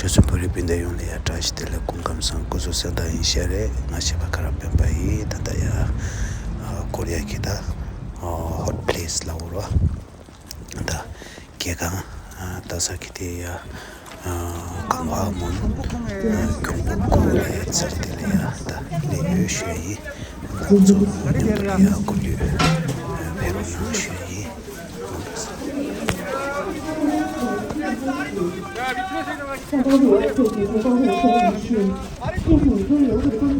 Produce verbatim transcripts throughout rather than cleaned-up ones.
སུ་བོད་རིགས་སྤུན་ཟླ་ཡོངས་ལ་ཡ་བཀྲ་ཤིས་བདེ་ལེགས། སྐུ་ཁམས་བཟང་། སྐུ་གཟུགས་གསལ་ཐང་ཡིན་ཤག་རེད། ང་ཞེས་པ་ཁ་ར་སྤེན་པ་ཡིན། ད་ལྟ་ཡ་ཨ་ཀོ་རི་ཡ་གི་ད་ཨ་ཧོཊ་པི་ལེ་སི་ལ་འོ་རོ། ད་རྒྱལ་ཁང་ཨ་ལྟ་ས་གི་དེ་ཡ་ཨ་གངས་བ་མོན་ཨ་གྱོང་པོ་ཀོ་ལ་ཡ་ཚར་དེ་ལ་ཡ་ད་ལས་ཡོད་ཞུ་ཡ་ཡིན། ང་ཚོ་མཉམ་དུ་ལ་ཡ་སྐོར་སྐྱོད་ཨ་ཕེབས་རོགས་གནང་ཞུ་ཡ་ཡིན། 下周六特别在光华山一区进行一周游的观礼。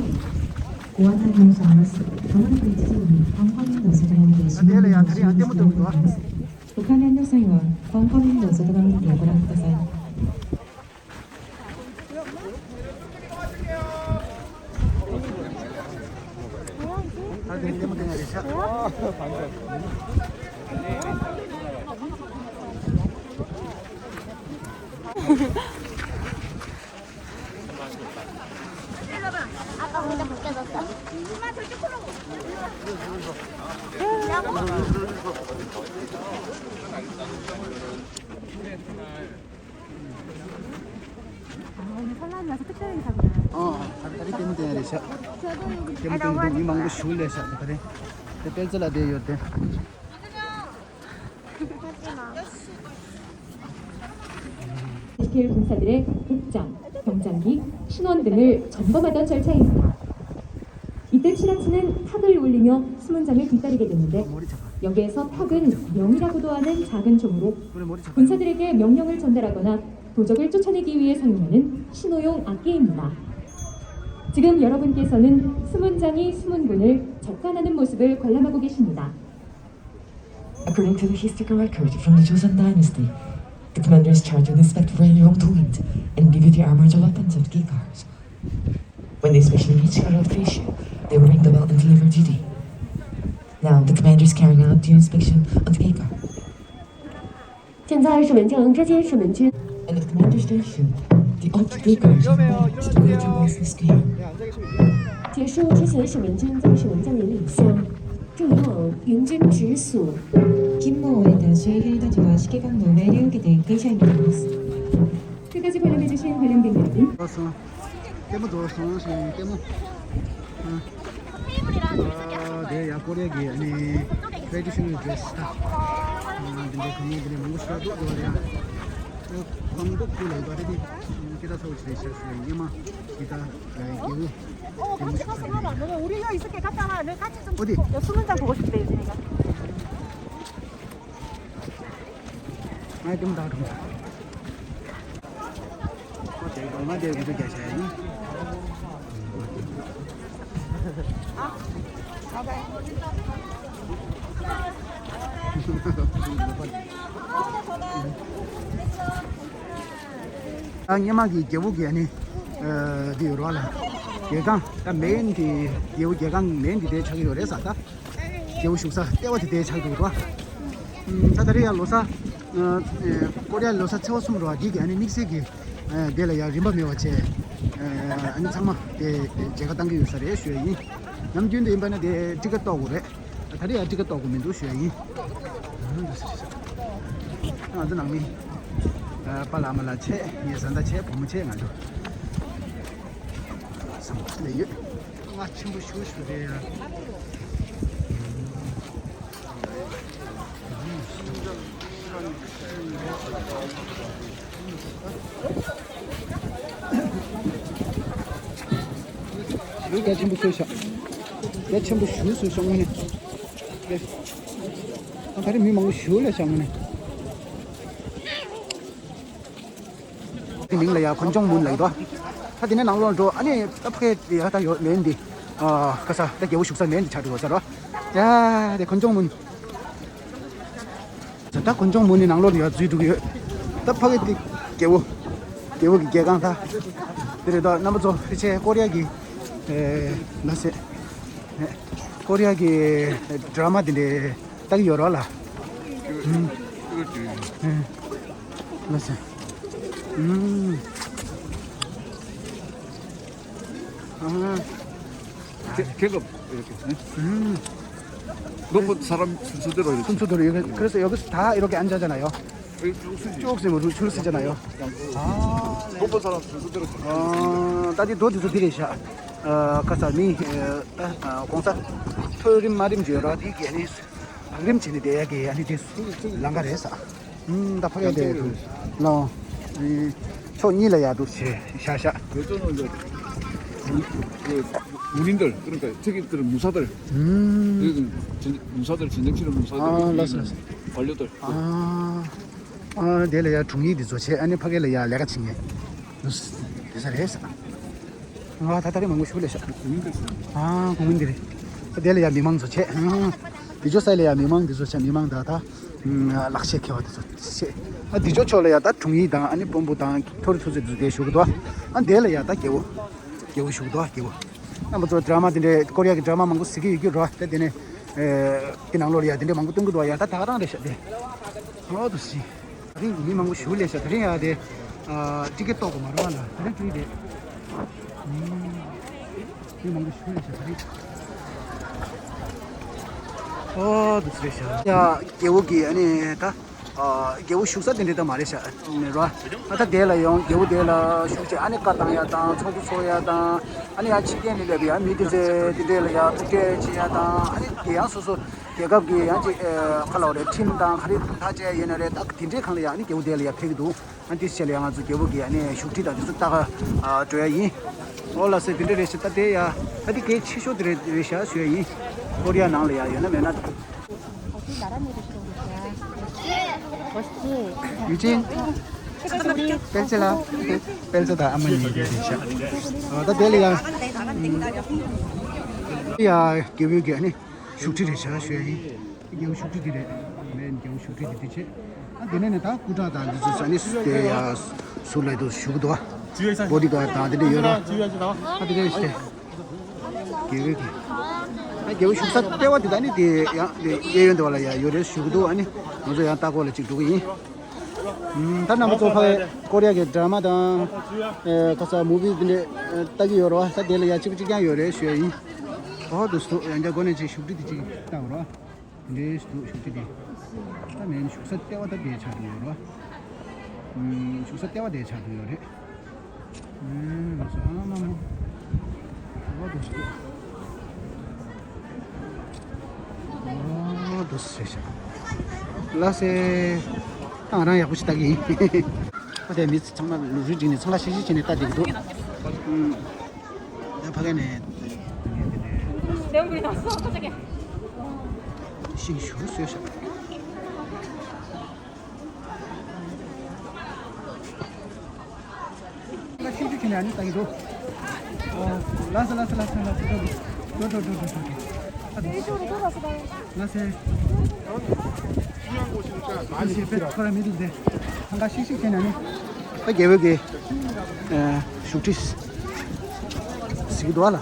国安安全上司，同日会期间，观光领导在这样一个新闻中心宣布观礼。国家年度祭は、观光領導外側のご覧ください。 아, 오늘 설날이라서 특별히 사주나요? 어, 다리, 다리 때문에 되냐, 되죠? 저도 여기 때문에 또 미망고 쉬울래, 자, 다리. 때 뺄줄 알아야 돼. 하지마. 지킬 군사들의 복장, 경장기, 신원 등을 점검하던 절차입니다. 이때 칠하치는 탁을 울리며 수문장을 뒤따르게 되는데, 여기에서 탁은 명이라고도 하는 작은 총으로 군사들에게 명령을 전달하거나 도적을 쫓아내기 위해 사용하는 신호용 악기입니다. 지금 여러분께서는 수문장이 수문군을 접간하는 모습을 관람하고 계십니다. According to the historical record from the Joseon Dynasty, the commander is charged with inspecting wrongdoings and review the armors or weapons of the Geigars. When they especially reach Karaofishu, they will ring the bell and deliver duty. Now, the commander is carrying out the inspection of the Geigar. 现在是门将，这间是门军。 And the commander station, the old Geigars have marched to the Square. 结束之前是门军，再是门将引领下，众望云军直属。勤務を終えた修理たちは指揮官の命令を受けて停車になります。 끝까지 관람해주신 관람객 여러분. ལྟད་མོ་རྫོགས་སོང་ཞེས་ལྟད་མོ། ཨ། དེ་ཡ་ཀོ་རི་ཡ་གི་ཨ་ནི་ཊེ་རེ་ཌི་ཤི་ནལ་ཌི་རེ་སི་ད། ཨ། འདི་འདྲའི་གང་ཡིན་འདི་འདྲའི་མང་པོ་ཞིག་འདུག་འདུག་རེད་ཡ། ཨ། ཁང་པ་ཁུལ་ལ་ཡོད་པ་རེད་དེ། སྐད་གྲགས་ཚ་པོ་ཞིག་རེད་ཤག་ཟེར་སྔོན་མ་འདི་ད་རྒྱལ་པོ་རྒྱལ་པོ་ཞིག་ས་རེད། ཨོ་དེ། ང་ལྟད་མོ་ད་གྲོངས། ང་དེ་ང་དེ་བི་ཌི་ཡོ་རྒྱག་བྱ་ཡིན། ཨ། སྔོན་མ་གི་རྒྱལ་པོ་གི་ཨ་ནི་ཨ་འདི་ཡོད་རེད་བ་ལ། རྒྱལ་ཁང་ད་མེན་དེ་རྒྱལ་པོ་རྒྱལ་ཁང་མེན་དེ་དེ་ཆགས་ཀྱི་ཡོད་རེད་ས་ད། རྒྱལ་པོ་བཞུགས་ས་ལྟེ་བ་དེ་དེ་ཆགས་འདུག་ར། ཨ། ད་ད་རེས་ཡང་ལོ་གསར། ཨ། ཀོ་རི་ཡ་ལོ་གསར་ཚེས་པ་གསུམ་རེད་བ། འདི་གི་ཨ་ནི་དམིགས་བསལ་གྱི་ཨ་དེ་ལ་ཡང་རིན་པ་མེད་པ་བྱས། ཨ་ནི་ཚང་མ་དེ་མཇལ་ཁ་བཏང་གི་ཡོད་ས་རེད་ཞུ་ཡ་ཡིན། ནམ་རྒྱུན་དུ་ཡིན་པ་ན་དེ་ཊི་ཀེ་ཊི་གཏོང་དགོས་རེད། ད་རེས་ཡང་ཊི་ཀེ་ཊི་གཏོང་དགོས་མི་འདུག་ཞུ་ཡ་ཡིན། ང་ཚོ་ནང་མི་ཨ་པཱ་ལགས་ཨ་མ་ལགས་བྱས། ངའི་བཟའ་ཟླ་བྱས། བུ་མོ་བྱས། ང་ཚོ་བཟང་པོ་ལས་ཡོད། ང་ཆེན་པོ་ཞུ་ཞུ་རེད་ཡ། ལུས་རྒྱ་ཆེན་པོ་བཟོས་ཤག་རྒྱ་ཆེན་པོ་ཞུ་བཟོས་ཤག་དངོས་གནས། ཨ། ད་རེས་མི་མང་པོ་ཞུ་ལས་ཤག་དངོས་གནས། དེ་མིང་ལ་ཡ་ཁོན་ཅོང་མུན་ལ་ཡོད་དོ། ད་དེ་ནས་ནང་ལོགས་འགྲོ། ཨ་ནི་ད་ཕ་གི་ཡ་ད་ཡོད་མེད་འདི། ཨ། ཁ་ས་ད་རྒྱལ་པོ་བཞུགས་ས་མེད་འདི་ཆགས་འགྲོ་ས་རོ། ཡ་དེ་ཁོན་ཅོང་མུན། ད་ཁོན་ཅོང་མུན་ནི་ནང་ལོགས་ལ་ཡ་འཛུལ་འགྲོ་གི་ཡོད། ད་ཕ་གི་དེ་རྒྱལ་པོ། རྒྱལ་པོ་གི་རྒྱལ་ཁང་ད། དེ་རེད་དོ། རྣམ་པ་ཚོ་ཕལ་ཆེར་ཀོ་རི་ཡ་གི་ཨེ་ལ་སེ། ཀོ་རི་ཡ་གི་ཌ་ར་མ་དེ་འདྲའི་ལྟ་གི་ཡོད་རོགས་ལ། ཨུམ། ཨེ། ལ་སེ། ཨུམ། ཨ། ཁྱེད་ཁྱེད་ཀ་ཨུམ། ཁོ་ཁོ་ས་རམ་སུ་སུ་དེ་རོ་ཡོད། སུ་སུ་དེ་རོ་ཡོད། 그래서 여기서 다 이렇게 앉아잖아요. ཅོག་ཙེ་མ་རུ་ཆུར་སི་ཅ་ན་ཡོ། ཨ་ལེ། ཁོ་པ་ས་ལ་སུ་སུ་དེར། ཨ་ད་དེ་རྡོ་དེ་ཚོ་དེ་རེད་ཤག་ཨ་ཁ་ས་མི་ཨ་གོང་ས་མཐོ་རིམ་དམའ་རིམ་བརྗོད་རོགས་དེ་གས་ནི་བག་རིམ་བྱས་ནས་བསྡད་ཡ་གི་ཨ་ནི་དེ་ལང་ཀ་རེད་ས། ཨུམ་ད་ཕ་གི་དེ་ལོ། ཕྱོགས་གཉིས་ལ་ཡ་འདུག་ཞེས་ཤག་ཤག་མུ་ནིན་དར་ཀྲུང་ག་ཚིག་གི་དར་མུ་ས་དར། ཨུམ། དེ་དང་མུ་ས་དར་ཅི་འདྲ་ཆི་ར་མུ་ས་དར། ཨ་ལགས་སོ་ལགས་སོ། བ་ལུ་དར། ཨ། ཨ་དེ་ལ་ཡ་དྲུང་ཡིག་འདི་ཚོ་བྱས། ཨ་ནི་ཕ་གི་ལ་ཡ་ལས་ཀ་བྱེད་མཁན་དེ་ས་རེད་ས། ང་ད་ད་རེས་མང་པོ་ཞུ་ལས་ཤག་ཨ་གོང་མིན་འདི་རེད། ཨ་དེ་ལ་ཡ་མི་མང་ཚོ་བྱས། ཨ་དེ་ཅོ་སའི་ལ་ཡ་མི་མང་འདི་ཚོ་བྱས། མི་མང་ད་ད་ལག་ཤེས་མཁས་པ་འདི་ཚོ་བྱས། ཨ་དེ་ཅོ་ཕྱོགས་ལ་ཡ་ད་དྲུང་ཡིག་དང་ཨ་ནི་དཔོན་པོ་དང་མཐོ་རིམ་ཚོ་ཚོ་འདི་ཚོ་དེ་ཞུ་གི་འདུག་ཨ་དེ་ལ་ཡ་ད་རྒྱལ་པོ། རྒྱལ་པོ་ཞུ་གི་འདུག་རྒྱལ་པོ། རྣམ་པ་ཚོ་ཌ་ར་མ་དེ་འདྲའི་ཀོ་རི་ཡ་གི་ཌ་ར་མ་མང་པོ་གཟིགས་ཀྱི་ཡོད་ཀྱི་རེད་པ། ད་དེ་ནས་ཨེ་དེ་ནང་ལོགས་ལ་ཡ་དེ་འདྲའི་མང་པོ་སྟོན་གྱི་འདུག་པ། ཡ་ད་ད་ག་རང་རེད་ཤག་དེ། ཨོ་དུ་སི། ད་རིང་མི་མང་པོ་ཞུ་ལས་ཤག་ད་རིང་ཡ་དེ་ཨ་ཊི་ཀེ་ཊི་གཏོང་དགོས་མ་རེད་པ་ལ། ད་རིང་ཕྲི་རེད། ཨུམ། མི་མང་པོ་ཞུ་ལས་ཤག་ད་རིང་། ཨོ་དུ་སི་རེད་ཤག་ཡ་རྒྱལ་པོ་གི་ཨ་ནི་ད། རྒྱལ་པོ་བཞུགས་ས་དེ་འདྲ་ད་མ་རེད་ཤག་རེད་པ། ཨ་ད་དེ་ལ་ཡོང་། རྒྱལ་པོ་དེ་ལ་བཞུགས་བྱས་ཨ་ནི་བཀའ་བཏང་ཡ་དང་ཚོགས་འདུ་ཚོགས་ཡ་དང་། ཨ་ནི་ཡང་ཕྱི་རྒྱལ་ནས་སླེབས་པའི་ཡང་མི་དེ་ཚོས་དེ་འདྲས་ལ་ཡང་ཐུག་འཕྲད་བྱེད་ཡ་དང་། ཨ་ནི་དེ་ཡང་སོ་སོ་རྒྱལ་ཁབ་ཀྱི་ཡང་ཅིག་ཁ་ལོ་རེད། ཁྲིམས་དང་ག་རེ་ཐག་བཅད་ཡོད་ན་རེད། ད་དེ་འདྲའི་སྒང་ལ་ཡང་ཨ་ནི་རྒྱལ་པོ་དེ་ལ་ཡང་ཕེབས་ཀྱི་འདུག་ཨ་དེ་ཕྱི་ལ་ཡང་ང་ཚོ་རྒྱལ་པོ་གི་ཨ་ནི་བཞུགས་ཁྲི་དང་དེ་ཚོ་ལྟ་ག་འགྲོ་ཡ་ཡིན། ཨོ་ལགས་སེ། དེ་འདྲ་རེད་ཤག་ད་དེ་ཡ་ད་དེ་གལ་ཆེ་ཤོས་དེ་རེད་རེད་ཤག་ཞུ་ཡ་ཡིན། ཀོ་རི་ཡ་ནང་ལ་ཡ་ཡོད་ན་མེད་ན། ཡུས་ཅིན། པེལ་ཙེ་ལ། པེལ་ཙེ་དང་ཨ་མ་གཉིས་རེད་ཤག་ཨ་ད་དེ་ལ་ཡ། ཡ་རྒྱལ་པོའི་གི་ཨ་ནི་བཞུགས་ཁྲི་རེད་ཤག་ཞུ་ཡ་ཡིན། རྒྱལ་པོ་བཞུགས་ཁྲི་དེ་རེད། མེད་རྒྱལ་པོ་བཞུགས་ཁྲི་དེ་དེ་བྱས། ཨ་དེ་ནས་ནི་ད་སྐུ་དྲག་དང་འདི་ཚོ་ས་ནི་དེ་ཡ་ཟུར་ལ་དུ་བཞུགས་འདུག་པ། བོ་ཌི་གཱཌ་དང་དེ་འདྲ་ཡོད་ར། ཨ་དེ་འདྲ་ཞིག་རྒྱལ་པོའི་གི། ཨ་རྒྱལ་པོ་བཞུགས་ས་ལྟེ་བ་དེ་ད་ནི་དེ་ཡང་དེ་གཡས་གཡོན་དེ་བ་ལ་ཡ་ཡོད་རེད་བཞུགས་འདུག་ཨ་ནི་ང་ཚོ་ཡང་ལྟ་སྐོར་ལ་ཅིག་འགྲོ་གི་ཡིན། ཨུམ། ད་རྣམ་པ་ཚོ་ཕ་གི་ཀོ་རི་ཡ་གི་ཌ་ར་མ་དང་། ཨེ་ཁ་ས་མུ་བི་དེ་འདྲ་ལྟ་གི་ཡོད་རེད་པ། ད་དེ་ལ་ཡ་གཅིག་པ་གཅིག་རྐྱང་ཡོད་རེད་ཞུ་ཡ་ཡིན། ཨོ་དུ་སུ་ཡང་བསྐྱར་སྒོ་ནས་ཅིག་བཞུགས་ཁྲི་དེ་ཅིག་ལྟ་བ་རེད་པ། དེ་འདྲའི་འདུག་བཞུགས་ཁྲི་དེ། ད་མེད་ནི་བཞུགས་ས་ལྟེ་བ་ད་དེ་ཆགས་འགྲོ་ཡོད་རེད། ཨུམ། བཞུགས་ས་ལྟེ་བ་དེ་ཆགས་འགྲོ་ཡོད་རེད། ཨུམ། ལགས་སོ། ཨ་མ་མ། ཨོ་དུ་སུ། ཨོ་དུ་སུ་ཞེས་བྱ། ལགས་སེ། ད་ང་རང་ཡག་པོ་ཞིག་ལྟ་གི་ཡིན། ཨོ་དེ་མི་ཚང་མ་ལུས་རུས་བསྒྲིགས་ནས་འཚང་ཁ་ཤིག་ཤིག་བྱས་ནས་ལྟ་བསྡད་ཀྱི་འདུག་ཨུམ། ད་ཕ་གི་ནས་ཤིང་ཞུ་སོས་ཤག་ཤིང་ཞུ་ཁྱེར་ནས་ཨ་ནི་ལྟ་གི་འདུག་ཨོ། ལགས་སོ་ལགས་སོ་ལགས་སོ་ལགས་སོ། འགྲོ་འགྲོ་འགྲོ་འགྲོ་འགྲོ། ཨ་འདུག་ལགས་སེ། ཨ་ཤེས་པས་ཁོ་ར་མི་འདུག་སྟེ། ཐང་ག་ཤིག་ཤིག་བྱས་ནས་ནི། ད་རྒྱལ་པོའི་གི་ཨ་བཞུགས་ཁྲི་ཟེར་གི་འདུག་ཨ་ལ།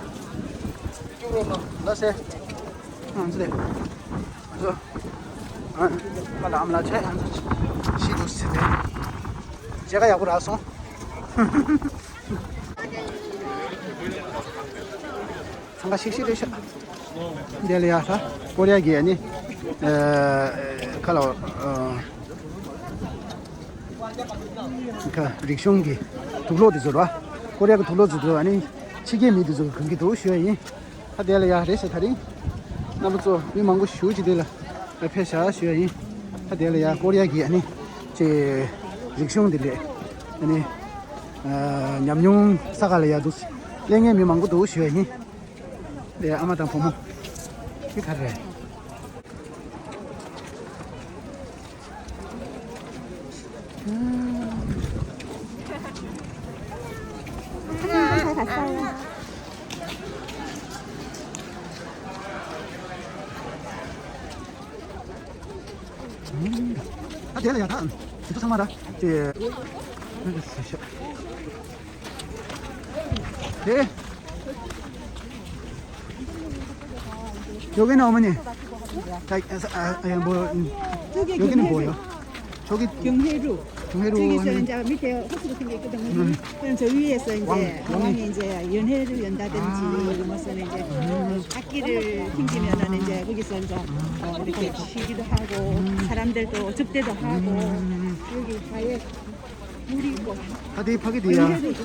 ལགས་སེ། ང་ཚོ་དེ། ང་ཚོ། ཨ། ཁ་ལ་ཨམ་ལ་ཆེ་ང་ཚོ་ཤི་འདུག་ཟེར་ཏེ། མཇལ་ཁ་ཡག་པོ་རག་སོང་། འཚང་ཁ་ཤིག་ཤིག་རེད་ཤག་དེ་ལ་ཡ་ཧྲ། ཀོ་རི་ཡ་གི་ཨ་ནི། ཨ། ཁ་ལ། ཨ། ཁ་རིག་གཞུང་གི་དུག་སློག་དེ་ཚོ་ར། ཀོ་རི་ཡ་གི་དུག་སློག་དེ་ཚོ་ཨ་ནི་ཕྱི་རྒྱལ་མི་དེ་ཚོ་གི་གོན་གྱི་འདུག་ཞུ་ཡ་ཡིན། ད་དེ་ལ་ཡ་རེད་ཤག་དེ་རིང་རྣམ་པ་ཚོ་མི་མང་པོ་ཞེ་ཅིག་དེ་ལ་ཕེབས་ཤག་ཞུ་ཡ་ཡིན། ད་དེ་ལ་ཡ་ཀོ་རི་ཡ་གི་ཨ་ནི་ཅེ་རིག་གཞུང་དེ་ལས་ཨ་ནི་ཨ་ཉམས་མྱོང་ས་ག་ལ་ཡ་འདུག་གླེང་མཁན་མི་མང་པོ་འདུག་ཞུ་ཡ་ཡིན། དེ་ཨ་མ་དང་བུ་མོ་དེ་ག་རེ་རེད། ཨ་དེ་ལ་ཡ་ད། དེ་ཚོ་ཚང་མ་ར། དེ། དེ། ཡོད་ཀྱི་ན་འོ་མ་ནི། ད་ཨ་ཨ་ཡང་བོ། ཡོད་ཀྱི་ནི་བོ་ཡོད། 저기 경회로. 경회로 저기서 하는 이제 밑에 호수로 튕기거든요. 음. 그럼 저 위에서 이제 왕, 왕이 이제 연회를 연다든지 아. 무슨 이제 악기를 튕기면은 이제 거기서 이제 어, 이렇게 쉬기도 하고 사람들도 접대도 하고 여기 바에 물이 있고 아, 되게 파게 돼요. 경회도 있고.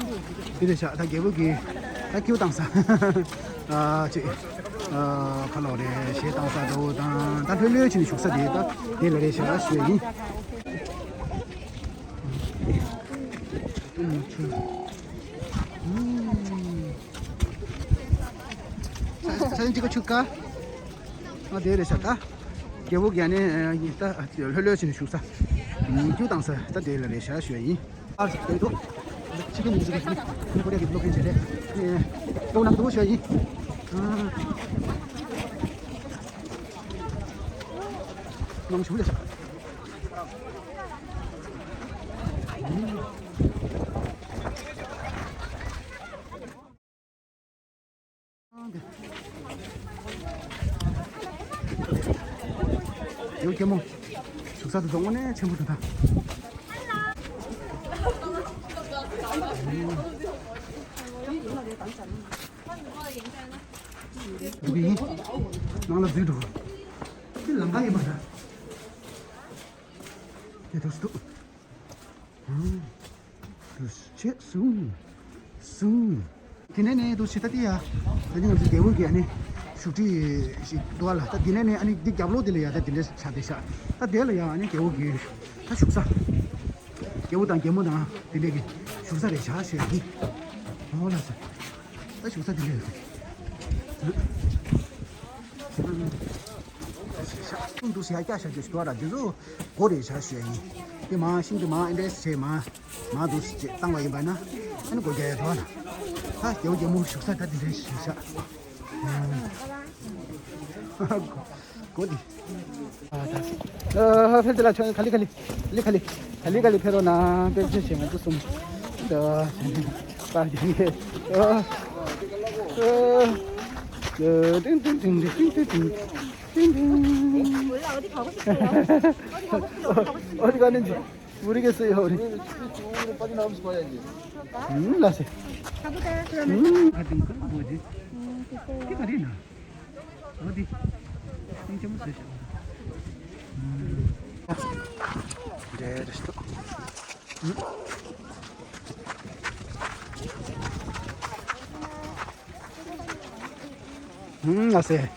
དེ་རེད་ཤག་ད་རྒྱལ་པོ་གི་ད་ཀིའུ་བཏང་ས། ཨ་ཅེ། ཨ་ཁ་ལོ་རེད་ཞེས་བཏང་ས་འགྲོ་དང་ད་ལྷོད་ལྷོད་བྱས་ནས་བཞུགས་ས་དེ་ད་དེ་ལ་རེད་ཤག་ཞུ་ཡ་ཡིན། ཆ་ཆ་ཅིག་ག་ཆུ་ཀ་ང་དེ་རེད་ཤག་ད། རྒྱལ་པོ་གི་ཨ་ནི་ད་ལྷོད་ལྷོད་བྱས་ནས་བཞུགས་ས། ཀིའུ་བཏང་ས་ད་དེ་ལ་རེད་ཤག་ཞུ་ཡ་ཡིན། ཨ་རེད་དོ། ཕྱི་རྒྱལ་མི་ཟིག་གི་ནི་ཀོ་རི་ཡ་གི་བློ་མཁན་བྱས་ཏེ། ཨེ། ལྟོ་ནང་དུ་ཞུ་ཡ་ཡིན། ཨ། ནང་ཞུ་ལས་ཤག་ཡོ་རྒྱལ་མོ། བཞུགས་ས་དེ་ཚོ་དངོས་གནས་ཆེན་པོ་འདུག་ད། འདུག་གི་ཡིན། ནང་ལ་འཛུལ་འགྲོ། འདི་ལམ་ཁ་ཡིན་པ་འདྲ། དེ་འདུག་སེ་འདུག་ཨང་། དུ་ཆེ་སུང་། སུང་། དེ་ནས་ནས་དུ་ཆེ་ད་དེ་ཡ། ད་ནི་ང་ཚོ་རྒྱལ་པོ་གི་ཨ་ནི་བཞུགས་ཁྲི་ཞིག་འདུག་ཨ་ལ། ད་དེ་ནས་ནས་ཨ་ནི་འདི་རྒྱབ་ལོགས་དེ་ལ་ཡ་ད་དེ་འདྲ་ཆགས་བསྡད་ཤག་ད་དེ་ལ་ཡ་ཨ་ནི་རྒྱལ་པོ་གི་ད་བཞུགས་ས། རྒྱལ་པོ་དང་རྒྱལ་མོ་དང་དེ་འདྲ་གི་བཞུགས་ས་རེད་ཤག་ཞེས་ཡིན། ཨོ་ལ་ས། ད་བཞུགས་ས་དེ་འདྲ་ཡོད། ཤ་ཁུང་དུ་ཤ་རྒྱག་ཤ་རྒྱག་ཤ་ར་འདི་ཚོ་སྒོ་རེད་ཤག་ཞུ་ཡ་ཡིན། དེ་མ་ཤིང་དེ་མ་ཨེ་འདྲས་བྱས་མ་མ་འདུག་ཅེས་བཏང་བ་ཡིན་པ་ན་ཨ་ནི་སྒོ་རྒྱག་ཡ་འགྲོ་ལ། ད་རྒྱལ་པོ་རྒྱལ་མོ་བཞུགས་ས་ད་འདི་འདྲས་ཞིག་ཤག་སྒོ་འདི། ཨ་ད་ཨ་ཕེབས་ཏེ་ལ་ཆོས་ག་ལི་ག་ལི་ག་ལི་ག་ལི་ག་ལི་ག་ལི་ཕེབས་རོགས་གནང་། དཔེ་ཆ་ཞིག་ང་ཚོ་གསུམ་ད་པར་རྒྱག་གི་ཨ་ཨ་ཏིང་ཏིང་ཏིང་ཏིང་ཏིང་ཏིང་། ཏིང་ཏིང་། 몰라, 어디 가고 싶어요? 어디 가고 싶어요? 어디 가는지 모르겠어요, 우리. 우리 빠져나가면서 봐야지. 음, 라세. 가보자, 그러면. 음, 같은 거 뭐지? 음, 글쎄요. 이게 어디나? 어디? 좀 쓰자. 음. 네, 됐어. ཧུམ་ལ་སེ།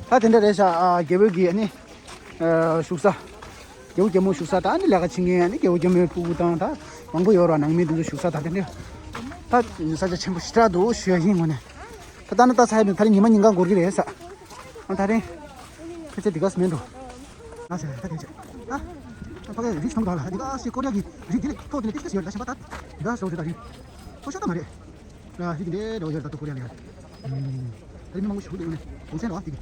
ད་དེ་འདྲ་རེད་ཤག་ཨ་རྒྱལ་པོ་གི་ཨ་ནི་ཨ་བཞུགས་ས། རྒྱལ་པོ་རྒྱལ་མོ་བཞུགས་ས་ད་ཨ་ནི་ལས་ཀ་བྱེད་མཁན་ཨ་ནི་རྒྱལ་པོ་རྒྱལ་མོའི་ཕྲུ་གུ་དང་ད་མང་པོ་ཡོད་ར། ནང་མི་དེ་ཚོ་བཞུགས་ས་ད་དེ་འདྲ། ད་ས་ཆ་ཆེན་པོ་ཞེ་དྲག་འདུག་ཞུ་ཡ་ཡིན་ངོ་ནས། ད་ལྟ་ན་ད་ས་ཡ་ད་རེས་ཉི་མ་ཉིན་གང་འགོར་གི་རེད་ས། ཨ་ད་རེས་ཕལ་ཆེར་འདི་ག་སི་མེད་འགྲོ། ང་ཟེར་ད་དེ་ཆེ། ཨ་ད་ཕ་གི་རི་ཞིག་མཐོང་གི་འདུག་ལ། འདི་ག་སི་ཀོ་རི་ཡ་གི་རི་དེ་ལས་མཐོ་དེ་ལས་ཏིག་ཙམ་ཡོད་ལ། ཤ་པ་ད་འདི་ག་སོ་རི་ད་རི་ཁོ་ཤ་ད་མ་རེད། ལ་ཧི་གི་འདྲེ་འདྲ་བོ་ཡོད་ད་ཏུ་ཀོ་རི་ཡ་ལ་ཡ། ད་རི་མི་མང་པོ་ཞིག་འདུག་ཡོད་ནས་གོང་ཚད་འདྲ་བ་དེ་གི།